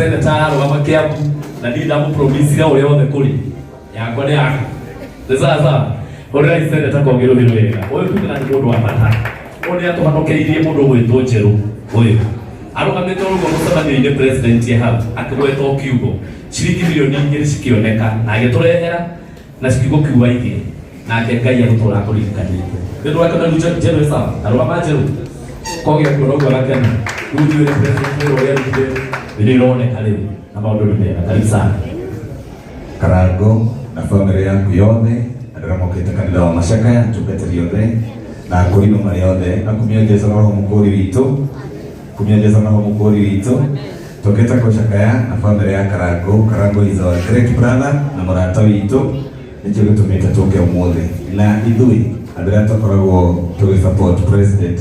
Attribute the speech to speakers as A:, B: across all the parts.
A: Senator ararũgama Kiambu na niĩ ndamũpromisire ũrĩa wothe kũrĩ yakwa nĩ yaku. Nĩ sawa sawa. Hũrĩrai Senator Kogi rũhĩ wega. Ũyũ tugaga nĩ mũndũ wa bata. Ũyũ nĩ atũhanũkĩirie mũndũ ũgwĩtwo Njerũ ũyũ. Arũgamĩte ũguo mũcemanio-inĩ president e hau akĩgweta o kiugo. Ciringi mirioni 2 cikĩoneka na agĩtũrehera na kiugo kiu waigire nake Ngai agũtũra akũririkanĩte. Nĩ ũndũ wake na rĩu Njerũ ĩ sawa. Arũgama Njerũ. Kogi akuona ũguo agakena. Rĩu ndiũĩ president wĩra ũrĩa arutire nĩ ironeka rĩu na maũndũ nĩ mega. Karibu sana.
B: Karango na bamĩrĩ yaku yothe andũ arĩa mokĩte kanitha wa Macakaya atungatĩri othe na akũrinũ marĩ othe akumia Jesu na roho mũkũri witũ kumia Jesu na roho mũkũri witũ tũkĩte gũcakaya na bamĩrĩ ya Karango. Karango is our great brother na mũrata witũ, nĩkĩo gĩtũmĩte tũke ũmũthĩ na ithuĩ andũ arĩa tũkoragwo tũgĩ support president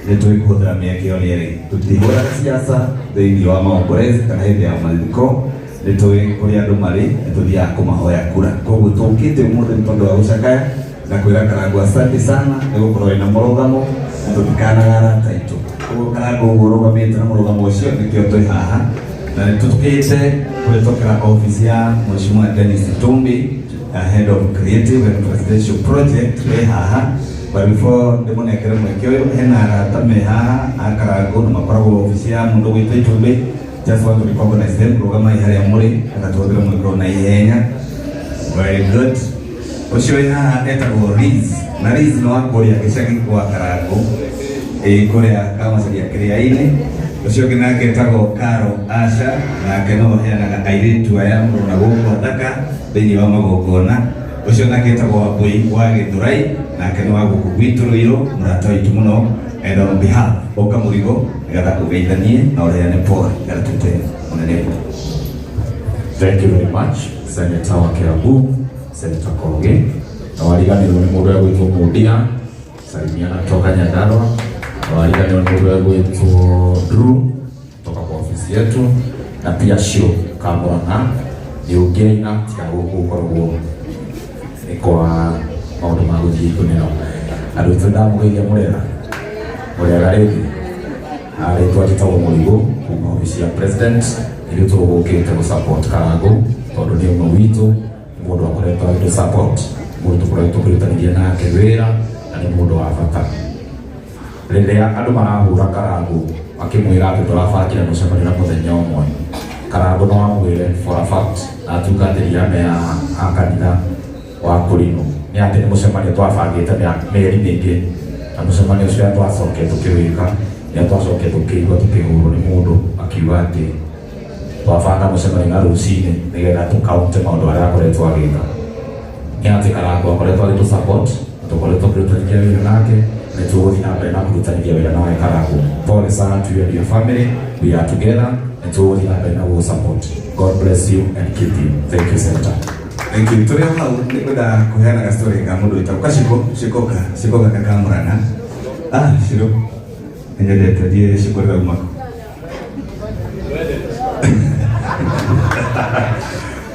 B: nĩ tũĩ kũhũthĩra mĩeke ĩyo rĩerĩ. Tũtihũraga siasa thĩinĩ wa maombolezi kana hĩndĩ ya mathiko. Nĩ tũĩ kũrĩa andũ marĩ, nĩ tũthiaga kũmahoya kura. Koguo tũkĩte ũmũthĩ nĩ tondũ wa gũcakaya na kwĩra Karango asante sana nĩ gũkorwo wĩna mũrũgamo na tũtikanaga arata aitũ. Koguo Karango ũguo ũrũgamĩte na mũrũgamo ũcio nĩkĩo twĩ haha na nĩ tũkĩte kũhĩtũkĩra office ya Mheshimiwa Dennis Itumbi, Head of Creative and Presidential Project wĩ haha. But before ndĩmũnengere mweke ũyũ, hena arata me haha a Karango na makoragwo office ya mũndũ gwĩtwo Itumbi. Just want to recognize them. Rũgamai harĩa mũrĩ na tũhũthĩre mweke ũyũ na ihenya. Very good. Ũcio wĩ haha etagwo Liz na Liz nĩ wa kũrĩa gĩcagi kwa Karango, ĩ kũrĩa Kamacaria kĩrĩa-inĩ. Ũcio ũngĩ nake etagwo Caro Asha, nake no ũheanaga airĩtu aya mũrona gũkũ athaka thĩinĩ wa magongona. Ũcio nake etagwo Wambui wa Gĩthũrai, nake nĩ wa gũkũ gwitũ Rũirũ, mũrata witũ mũno. And on behalf ũka mũrigo nĩgetha ũgeithanie na ũheane pole nĩgetha tũte mũnene.
C: Thank you very much, Senator wa Kiambu, Senator Kogi. Na wariganĩrwo nĩ mũndũ egwĩtwo Mũndia, salimiana kutoka Nyandarua. Na wariganĩrwo nĩ mũndũ egwĩtwo Drew kutoka kwa ofisi yetu, na pia Shiro Kamurang'a nĩ ũngĩaina tiga gũkũ gũkoragwo nĩ kwa maũndũ ma gũthiĩ ikunĩro. Andũ aitũ ndamũgeithia mũrĩega mũrĩega rĩngĩ. Rĩtwa njĩtagwo Mũrigũ kuma obici ya president. Ithuĩ tũgũkĩte gũ support Karango tondũ nĩ ũmwe witũ, nĩ mũndũ akoretwo agĩtũ support, mũndũ tũkoretwo tũkĩrutanĩria nake wĩra na nĩ mũndũ wa bata. Rĩrĩa andũ marahũra Karango makĩmwĩra atĩ tũrabangire mũcemanio na mũthenya ũmwe, Karango no amwĩre for a fact na atungatĩri ame a kanitha wa Kũrinũ nĩ atĩ nĩ mũcemanio twabangĩte mĩeri mĩingĩ, na mũcemanio ũcio twacokire tũkĩwĩka nĩ twacokire tũkĩigua tũkĩhũrwo nĩ mũndũ akiuga atĩ twabanga mũcemanio na rũcinĩ nĩgetha tũkaunte maũndũ marĩa akoretwo agĩka. Nĩ atĩ Karango akoretwo agĩtũ support na tũkoretwo tũkĩrutanithia wĩra nake na nĩ tũgũthiĩ na mbere na kũrutanithia wĩra nawe. Karango, pole sana to you and your family. We are together na tũgũthiĩ na mbere na gũgũ support. God bless you and keep you. Thank you, Senator.
B: Thank you. Tũrĩ o hau nĩ ngwenda kũheana gastori ka mũndũ wĩtagwo Kaciko, Ciko ka Ciko gaka ka Murang'a. Ah, Ciro. Nĩnyendete ndiĩ Ciko rĩrauma kũ.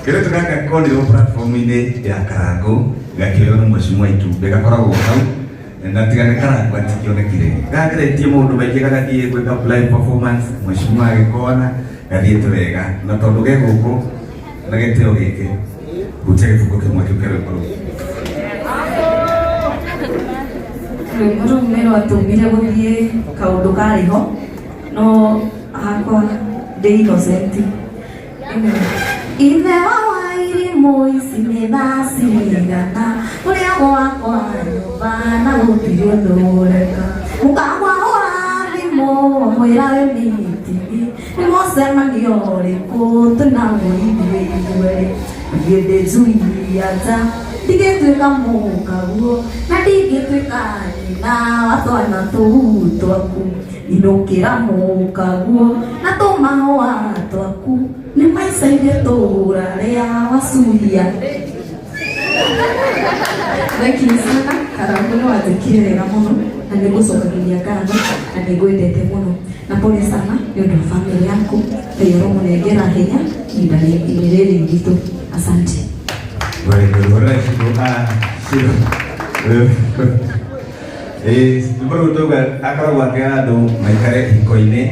B: Kairĩtu gaka konirwo platform-inĩ ya Karango gakĩoywo nĩ Mheshimiwa Itumbĩ gakoragwo hau na tiga nĩ Karango atikĩonekire. Gageretie maũndũ maingĩ gagathiĩ gwĩka live performance, Mheshimiwa agĩkona gathiĩte wega na tondũ ge gũkũ na gĩtĩo gĩkĩ hutia gĩbungo kĩmwe kĩu kĩa rwĩmbo rũu.
D: Rwĩmbo rũu nĩ rwatũmire gũthiĩ kaũndũ karĩ ho no hakwa ndĩ innocent. Ithe wa wairimũ ici nĩ thaa cigana ũrĩa gwakwa nyũmba na gũtirĩ ũndũ ũreka mũkahũra thimũ mwĩra wĩ meeting nĩ mũcemanio ũrĩkũ twĩnaguo ithuĩ ithuerĩ. Niĩ ndĩ njui ya nja ndigĩtuĩka mũkaguo na ndingĩtuĩka nyina wa twana tũu twaku. Inũkĩra mũkaguo na tũmahũa twaku nĩ maica-inĩ tũra rĩa wacuria. Thank you sana Karango, nĩ wanjĩkire wega mũno na nĩ ngũcokagĩria ngatho na nĩ ngwendete mũno na pole sana nĩ ũndũ wa family yaku. Ngai aromũnengera hinya ihinda rĩrĩ iritũ. Asante.
B: Very good. Hũrĩra Ciko. Ah, Ciro. Ĩĩ, rwĩmbo rũu tauga akoragwo akĩra andũ maikare ihiko-inĩ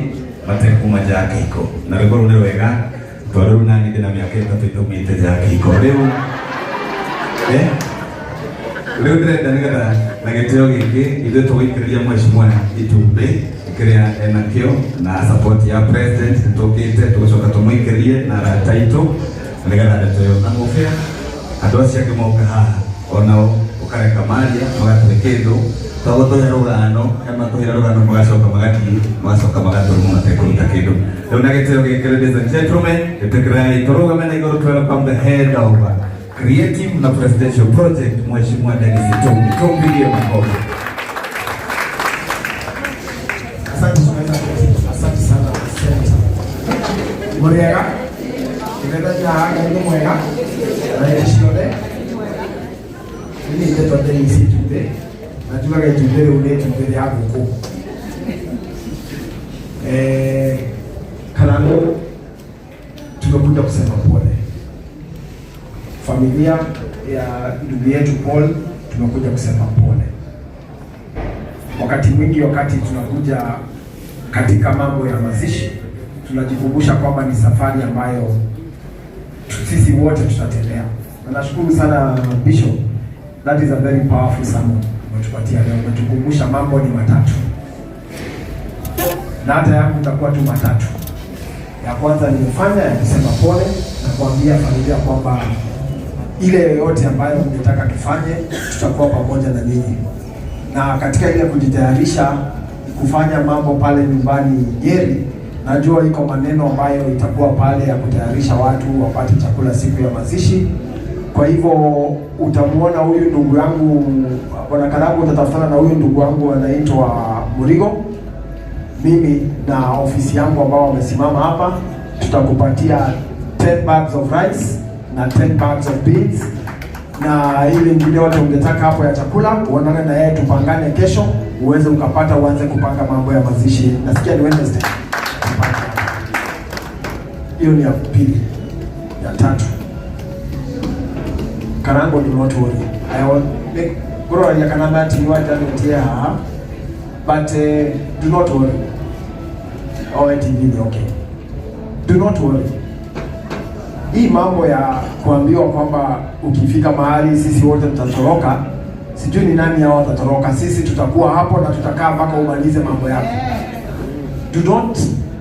B: matekuma nja ya kĩhiko na rwĩmbo rũu nĩ rwega. Tondũ rĩu nani ndĩna mĩaka 3 itaumĩte nja ya kĩhiko rĩu, eh, rĩu ndĩrenda nĩgetha na gĩtĩo gĩkĩ ithuĩ tũgũikĩrĩria mheshimiwa itumbĩ kĩrĩa enakĩo na support ya president. Nĩtũkĩte tũgũcoka tũmũikĩrie na arata aitũ nĩgetha ndeto ĩyo na mũbĩa andũ acio angĩ moka haha onao ũkareka maria magatũhe kĩndũ togũtũhe rũgano he matũheire rũgano magacoka magathiĩ magacoka magatũruma matekũruta kĩndũ. Rĩu na gĩtĩo gĩkĩ, ladies and gentlemen, ĩtĩkĩrai tũrũgame na igũrũ to welcome the head of creative na presidential project, Mheshimiwa Dennis Itumbi. Tumpigie makofi.
E: Asante sana, asante sana, Senator. Mũrĩega, ndĩrethenya Ngai nĩ mwega na hĩndĩ ciothe. Niĩ njĩtwo Dennis Itumbĩ na njugaga itumbĩ rĩu nĩ itumbĩ rĩa ngũkũ. Karango, tumekuja kusema pole. Familia ya ndugu yetu Paul, tumekuja kusema pole. Wakati mwingi, wakati tunakuja katika mambo ya mazishi, tunajikumbusha kwamba ni safari ambayo sisi wote tutatembea. Na nashukuru sana Bishop, that is a very powerful sermon umetupatia leo. Umetukumbusha mambo ni matatu, na hata yangu itakuwa tu matatu. Ya kwanza nimefanya ya kusema pole na kuambia familia kwamba ile yoyote ambayo mngetaka tufanye, tutakuwa pamoja na ninyi, na katika ile kujitayarisha kufanya mambo pale nyumbani Nyeri, najua iko maneno ambayo itakuwa pale ya kutayarisha watu wapate chakula siku ya mazishi. Kwa hivyo utamuona huyu ndugu yangu Bwana Karangu, utatafutana na huyu ndugu wangu anaitwa Murigo, mimi na ofisi yangu ambao wamesimama hapa, tutakupatia 10 bags of rice na 10 bags of beans na ile ingine watu ungetaka hapo ya chakula, uonane na yeye, tupangane kesho uweze ukapata, uanze kupanga mambo ya mazishi. Nasikia ni Wednesday. Hiyo ni ya pili. Ya tatu, Karango, do not worry. I want ngũroragia kana matiwa njanĩtie haha, but do not worry. Oh, TV ni okay. Do not worry. Hii mambo ya kuambiwa kwamba ukifika mahali sisi wote tutatoroka, sijui ni nani hao watatoroka. Sisi tutakuwa hapo na tutakaa mpaka umalize mambo yako. Do not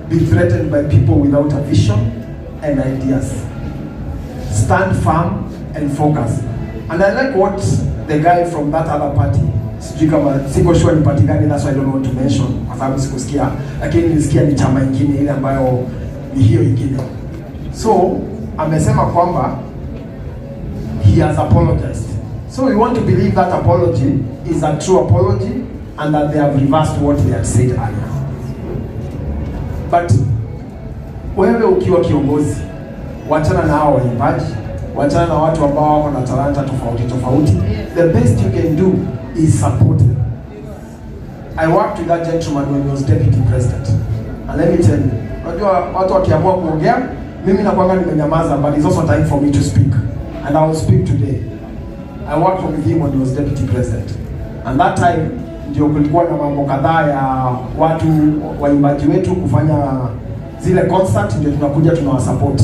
E: be threatened by people without a vision and ideas. Stand firm and focus. And I like what the guy from that other party, sijui kama, siko sure ni party gani, that's why I don't want to mention kwa sababu sikusikia, lakini nilisikia ni chama ingine ile ambayo ni hiyo ingine. So amesema kwamba he has apologized. So we want to believe that apology is a true apology and that they have reversed what they had said earlier. But wewe ukiwa kiongozi, wachana na hao waimbaji, wachana na watu ambao wako na talanta tofauti tofauti. The best you can do is support them. I worked with that gentleman when he was deputy president. And let me tell you, unajua watu wakiamua kuongea, mimi nakwanga nimenyamaza, but it's also time for me to speak. And I will speak today. I worked with him when he was deputy president. And that time ndio kulikuwa na mambo kadhaa ya watu waimbaji wetu kufanya zile concert, ndio tunakuja tunawasupport.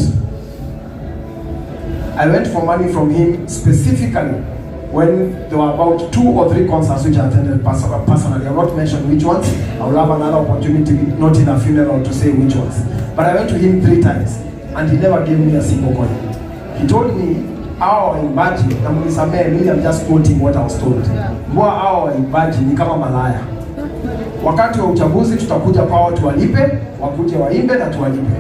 E: I went for money from him specifically when there were about two or three concerts which I attended personally. I will not mention which ones. I will have another opportunity, not in a funeral, to say which ones. But I went to him three times and he never gave me a single coin. He told me, "Hawa waimbaji," na mnisamehe, mimi I'm just quoting what I was told. "Mbwa hawa waimbaji ni kama malaya. Wakati wa uchaguzi tutakuja kwao tuwalipe, wakuje waimbe na tuwalipe.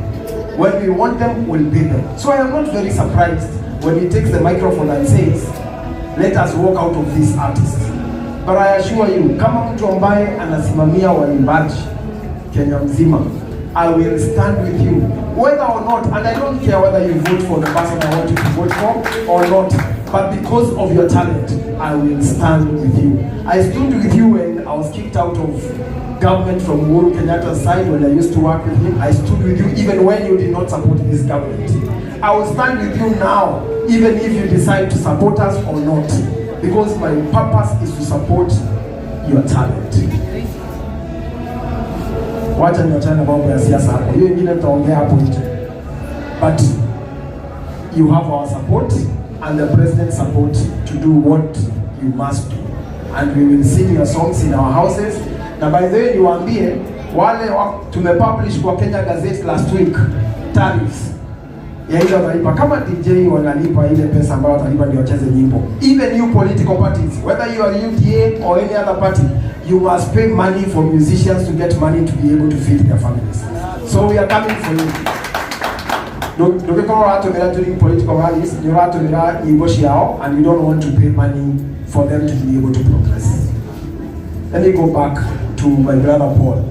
E: When we want them, we'll pay them." So I am not very surprised when he takes the microphone and says, "Let us walk out of this artist." But I assure you, kama mtu ambaye anasimamia waimbaji Kenya mzima, I will stand with you whether or not, and I don't care whether you vote for the person I want you to vote for or not, but because of your talent, I will stand with you. I stood with you when I was kicked out of government from Uhuru Kenyatta's side when I used to work with him. I stood with you even when you did not support this government. I will stand with you now, even if you decide to support us or not, because my purpose is to support your talent. Wacha niachane na mambo ya siasa hapo, hiyo ingine tutaongea hapo nje. But you have our support and the president's support to do what you must do, and we will sing your songs in our houses. Na by the way, niwaambie wale tumepublish kwa Kenya Gazette last week tariffs ya ile wanalipa kama DJ, wanalipa ile pesa ambayo watalipa ndio wacheze nyimbo. Even you political parties, whether you are UDA or any other party, you must pay money for musicians to get money to be able to feed their families. So we are coming for you. Ndũngĩkorwo ũratũmĩra during political rallies, nĩ ũratũmĩra nyĩmbo ciao and you don't want to pay money for them to be able to progress. Let me go back to my brother Paul.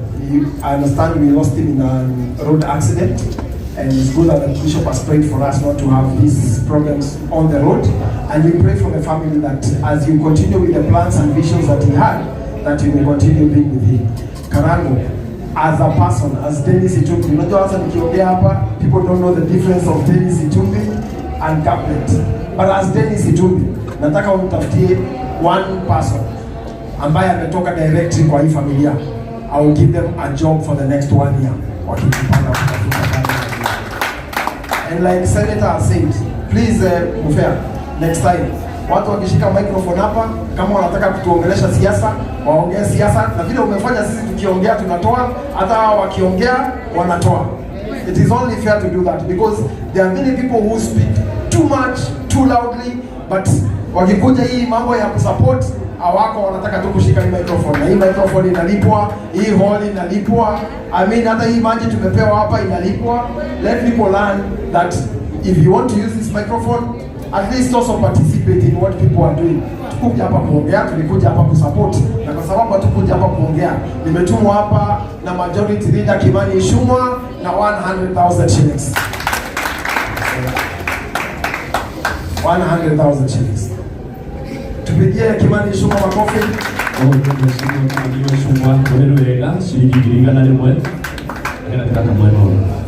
E: I understand we lost him in a road accident, and it's good that the bishop has prayed for us not to have these problems on the road. And we pray for the family that as you continue with the plans and visions that he had, that you may continue being with him. Karango, as a person, as Dennis Itumbi, unajua hasa nikiongea hapa, people don't know the difference of Dennis Itumbi and government. But as Dennis Itumbi, nataka unitafutie one person ambaye ametoka directly kwa hii familia. I will give them a job for the next one year. Wakijipanga kutafuta kazi. And like Senator has said, please, Mufea, next time watu wakishika microphone hapa, kama wanataka kutuongelesha siasa, waongee siasa, na vile umefanya sisi tukiongea tunatoa, hata hao wakiongea wanatoa. It is only fair to do that because there are many people who speak too much, too loudly, but wakikuja hii mambo ya kusupport hawako, wanataka tu kushika hii microphone, na hii microphone inalipwa, hii hall inalipwa. I mean, hata hii maji tumepewa hapa inalipwa. Let people learn that if you want to use this microphone, at least also participate in what people are doing. Tukuja hapa kuongea, tulikuja hapa kusupport, na kwa sababu hatukuja hapa kuongea, nimetumwa hapa na Majority Leader Kimani Ichung'wah na 100,000 shillings. 100,000 shillings. Tupigie Kimani Ichung'wah makofi.
A: Mheshimiwa Kimani Ichung'wah ũrĩ wega ciringi 100,000 nĩgetha kamwena ũyũ.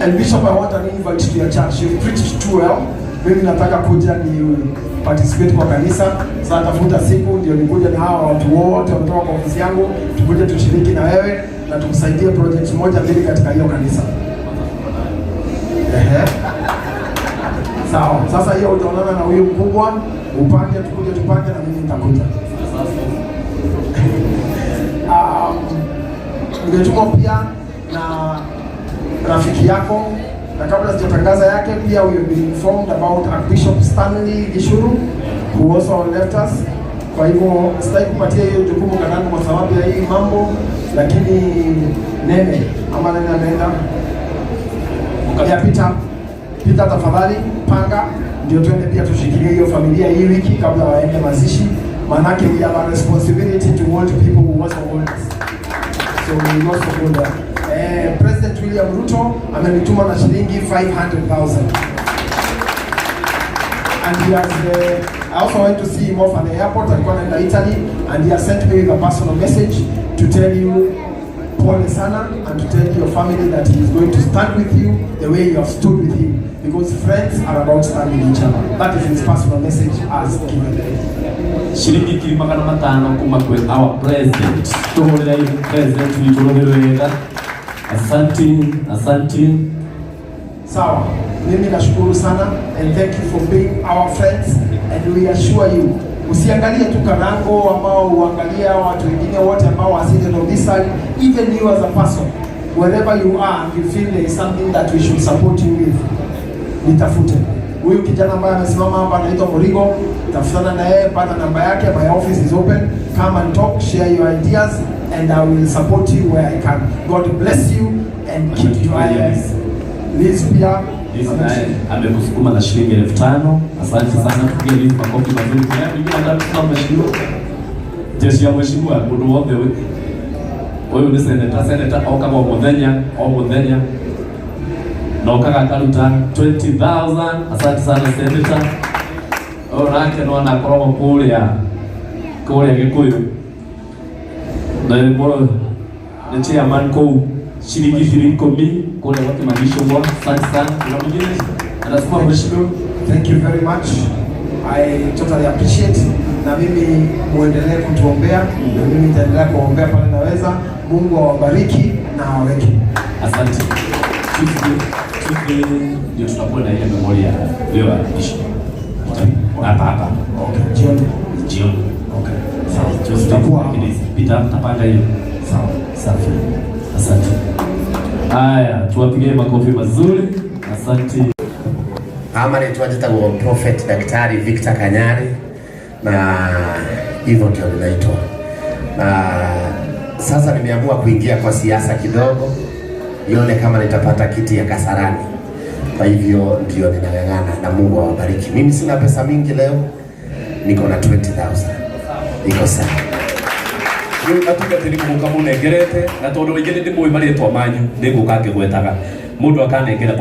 E: And Bishop, I want an invite to your church. You've preached too well. Mimi nataka kuja ni participate kwa kanisa. Sasa tafuta siku ndio nikuje na hawa watu wote wametoka kwa ofisi yangu, tukuje tushiriki na wewe na tukusaidie project moja mbili katika hiyo kanisa. Ehe. Sawa. Sasa hiyo utaonana na huyu mkubwa, upange, tukuje tupange na mimi nitakuja. Nimetumwa pia na rafiki yako, na kabla sijatangaza yake pia we have been informed about Archbishop Stanley Gishuru who also left us. Kwa hivyo sitaki kupatia hiyo jukumu Karangu kwa sababu ya hii mambo, lakini Nene ama Nene ameenda ya Peter, Peter tafadhali panga ndio twende pia tushikilie hiyo familia hii wiki kabla waende mazishi, manake we have a responsibility to hold people who also hold us. So we will also go there. President William Ruto amenituma na shilingi 500,000. And he has, I also went to see him off at the airport, alikuwa anaenda Italy, and he has sent me with a personal message to tell you pole sana and to tell your family that he is going to stand with you the way you have stood with him, because friends are about standing each other. That is his personal message as given.
A: Ciringi 500,000 kuma kwĩ our president. Tũhũrĩre president witũ rũhĩ wega. Asanti, asanti.
E: Sawa, mimi nashukuru sana and thank you for being our friends, and we assure you, usiangalie tu Karango ambao uangalia watu wengine wote ambao are seated on this side, even you as a person, wherever you are and you feel there is something that we should support you with, nitafute. Huyu kijana ambaye amesimama hapa anaitwa Murigo, tafutana na yeye, pata namba yake, my office is open, come and talk, share your ideas and I will support you where I can. God bless you and keep your eyes. Liz pia
A: Liz naye amekusukuma na shilingi 5,000. Asante sana, tupige Liz makofi mazuri. Kuna mwingine anataka kusema mheshimiwa? Jeshi ya mheshimiwa mundu wothe uyu ni senator, senator okaga o muthenya o muthenya na okaga akaruta 20,000. Asante sana senator. Uyu nake no anakoragwo kuria Gikuyu na nĩ chairman kũu ciringi 10,000 kũrĩa gwa Kimani Ichung'wah. Asante sana. Kuna mwingine anasema mheshimiwa?
E: Thank you very much. I totally appreciate. Na mimi muendelee kutuombea na mimi nitaendelea kuwaombea pale naweza. Mungu awabariki na awaweke.
A: Asante. Tuesday ndio tutakuwa na ile memorial leo ya bishop. Hapa hapa.
E: Okay, jioni.
A: Jioni.
E: Okay.
A: Sawa. Tuesday
E: Tutakuwa hapa.
A: Pita tutapanga hiyo.
E: Sawa.
A: Safi. Asante. Haya, tuwapigie makofi mazuri. Asante.
F: Ama naitwa njitagwo Prophet Daktari Victor Kanyari, na hivyo ndio ninaitwa. Na sasa nimeamua kuingia kwa siasa kidogo, nione kama nitapata kiti ya Kasarani. Kwa hivyo ndio ninang'ang'ana, na Mungu awabariki. Mimi sina pesa mingi leo, niko na 20,000 iko sawa.
A: Rĩu atungatĩri mũgũka mũnengerete, na tondũ aingĩ nĩ ndĩmũĩ marĩtwa manyu, nĩ ngũka ngĩgwetaga mũndũ akanengera.